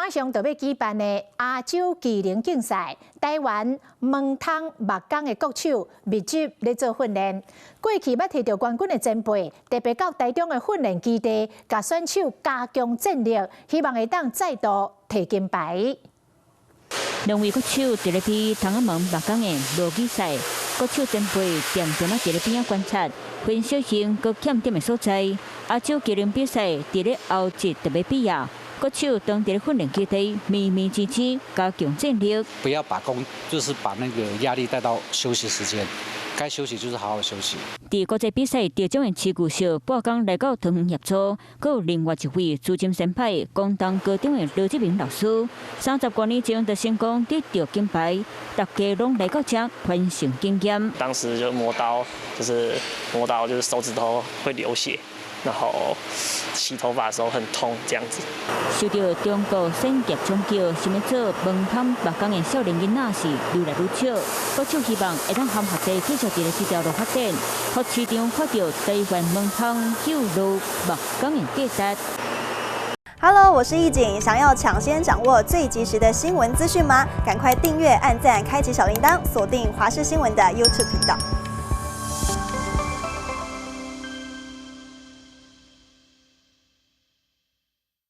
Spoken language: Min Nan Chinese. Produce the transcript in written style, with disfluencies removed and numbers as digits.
馬上就欲舉辦的亞洲技能競賽，台灣門通木工的國手密集咧做訓練。過去捌提著冠軍的前輩，特別到台中的訓練基地，共選手加強戰力，希望會當再度提金牌。兩位國手佇咧比窗仔門木工的模擬賽，國手前輩恬恬仔佇咧邊仔觀察，分析性閣欠點的所在。亞洲技能比賽佇咧後日就欲比啊！國手當佇咧訓練基地，密密支支加強戰力。不要把工，就是把那個壓力帶到休息時間，該休息就是好好休息。佇國際比賽得獎的持具小半工來到桃園協助，閣有另外一位資深先輩，廣東高中的羅志明老師，30多年前就成功得著金牌，大家攏來到遮傳承經驗。當時就磨刀，就是磨刀，就是手指頭會流血。然後洗頭髮的時候很痛，這樣子。受到中國產業衝擊，想欲做門通木工的少年囡仔是愈來愈少。國手希望會當含學弟繼續佇咧這條路發展，予市場看著台灣門通舊路木工的價值。 Hello，我是易景，想要搶先掌握最及時的新聞資訊嗎？趕快訂閱、按讚、開啟小鈴鐺，鎖定華視新聞的 YouTube 頻道。